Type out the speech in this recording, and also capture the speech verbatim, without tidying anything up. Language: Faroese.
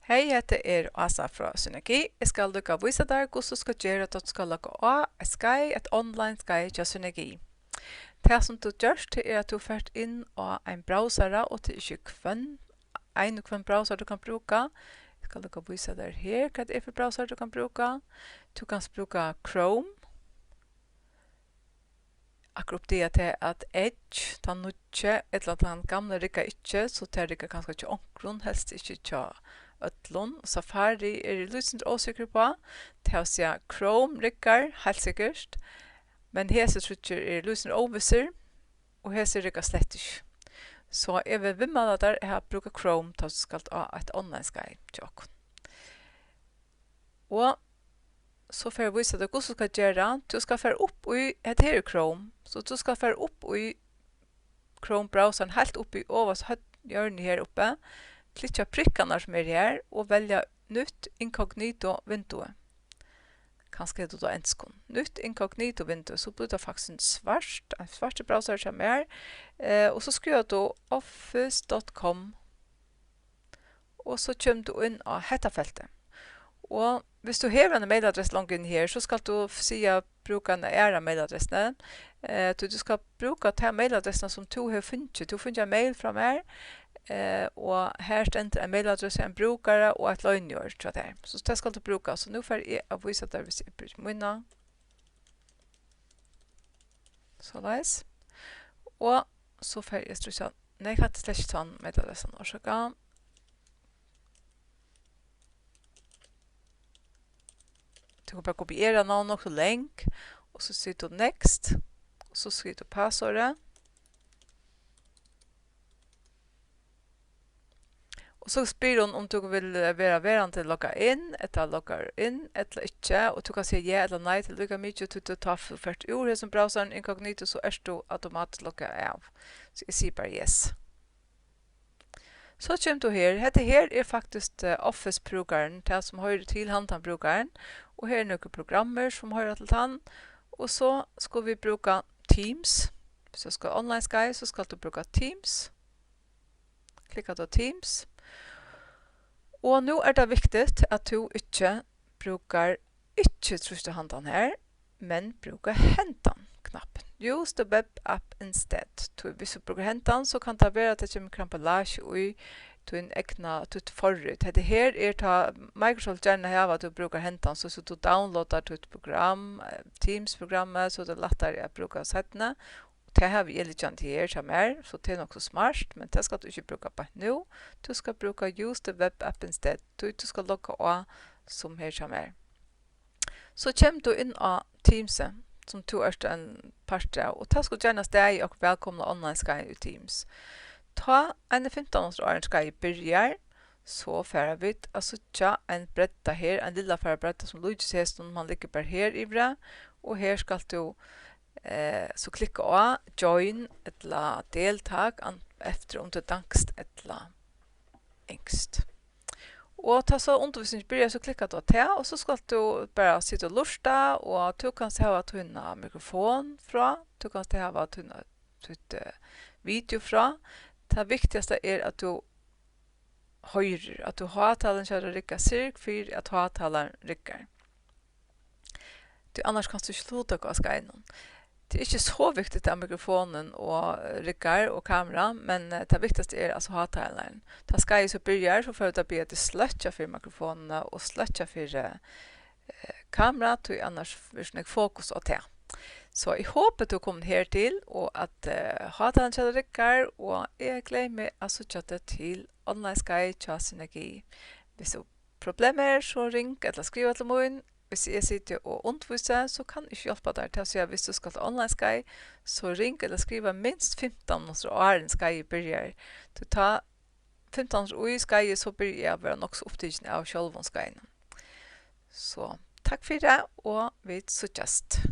Hey, hetta er Ása frá Synergi. Eg skal líka vísa tær, hvussu tú skal gera, tá tú skal logga á eitt skeið, eitt online skeið hjá Synergi. Tað, sum tú gert, tað er, at tú fert inn á ein browsara, og tað er ikki hvønn, ein og hvønn browsara tú kann brúka. Eg skal líka vísa tær her, hvat tað er fyri browsara tú kann brúka. Tú kanst brúka Chrome. Akkurát uppdaga tey, at Edge, tann nýggi, ella tann gamli, riggar ikki, so tað riggar kanska hjá onkrum, helst ikki hjá øllum. Safari eri eg lítið sindur ósikrur uppá, tað vil siga, Chrome riggar heilt sikkurt, men hesir tríggir eru lítið sindur óvissir, og hesir rigga slett ikki. So eg vil viðmæla tær at brúka Chrome, tá tú skalt á eitt online skeið hjá okkum. Og so fer eg at vísa tær, hvussu tú skal gera. Tú skal fara upp í, hetta her er Chrome, so tú skal fara upp í Chrome-browseren, heilt upp í ovast høgru hjørnu her uppi, klikka prikkarnar sum eru her og velja nýtt inkognito-vindeu. Kanska er tað á enskum. Nýtt inkognito-vindeu, so blívur tað faktiskt svart, ein svartur browsari hjá mær. Eh, og so skrivar tú office dot com. Og so kemur tú inn á hetta feltið. Og viss tú hevur eina mailadressu longu inni her, so skalt tú siga brúka eina aðra mailadressu. Eh, tí tú skalt brúka ta mailadressuna, sum tú hevur fingið. Tú hevur fingið ein mail frá mær, eh, og her stendur ein mailadressa, ein brúkara og eitt loyniorð hjá tær. So tað skalt tú brúka. So nú fari eg at vísa tær, viss eg brúki mína. Soleiðis. Og so fari eg at trýsta, nei, hatta er slett ikki tann mailadressan, orsaka. Tú kann bara kopiera hana, nokk so long, og so sigur tú next, og so skrivar tú passorðið. Og so spyr hon um tú vil vera verandi loggað inn, ella loggaður inn, ella ikki, og tú kann siga ja ella nei til líka mikið, tí tú tá f-, fert úr hesum browseren inkognito, so ert tú automatiskt loggaður av. So eg sigi bara yes. So kemur tú her. Hetta her er faktiskt, eh, Office-brúkarin, tað sum hoyrir til handan brúkarin. Og her eru nøkur programmir sum hoyra til tann. Og so skulu vit brúka Teams. Viss tú skal online skeið, so skalt tú brúka Teams. Klikka á Teams. Og nú er tað viktigt, at tú ikki brúkar, ikki trýsta handan her, men brúka hendan knappin. Use the web app instead. Tí viss tú brúkar hendan, so kann tað vera, at tað kemur karambolage í tín egna, títt forrit. Hetta her er tá Microsoft gjarna hava, at tú brúkar hendan, so, so tú downloadar títt program, eh, Teams-programmið, so tað er lættari at brúka seinni. Tað havi eg liggjandi her hjá mær, so tað er nokk so smart, men tað skalt tú ikki brúka beint nú. Tú skalt brúka Use the web app instead, tí tú skalt logga á sum her hjá mær. So kemur tú inn á Teamsið, sum tú ert ein partur av, og tá skulu gjarna staðið okkurt vælkomna online-skeið í Teams. Tá eini fimtan minuttir áðrenn skeiðið byrjar, so fara vit at síggja ein bredda her, ein lilla farvabredda sum líkist hesum, hann liggur bara her yviri, og her skalt tú, eh, so klikka á join ella deltak, an-, eftir um tú er danskt ella enskt. Og tá so undirvísingin byrjar, so klikkar tú á tað, og so skalt tú bara sita og lurta, og tú kanst hava tína mikrofon frá, tú kanst hava tína, títt, eh, video frá. Tað viktigasta er, at tú hoyrir, at tú, hátalan hjá tær riggar, syrg fyri, at hátalan riggar. Tí annars kanst tú ikki luttaka á skeiðinum. Tað er ikki so viktigt, at mikrofonin og riggar og kamera, men, eh, tað viktigasta er, altso, hátalarin. Tá skeiðið so byrjar, so fara vit at biðja teg sløkkja fyri mikrofonini og sløkkja fyri, eh, kamera, tí annars verður so nógv fokus á tað. So eg hopi, tú er komin hertil, og at, eh, hátalarin hjá tær riggar, og eg gleði meg at síggja teg til online skeið hjá Synergi. Viss tú problem er, so ring ella skriva til mín. Viss eg siti og undirvísi, so kann eg ikki hjálpa tær. Tað vil siga, viss tú skalt online skeið, so ring ella skriva minst fimtan minuttir áðrenn skeiðið byrjar. Tí tá fimtan minuttir í skeiðið, so byrji eg at vera nokk so upptikin av sjálvum skeiðinum. So, takk fyri, og vit síggjast.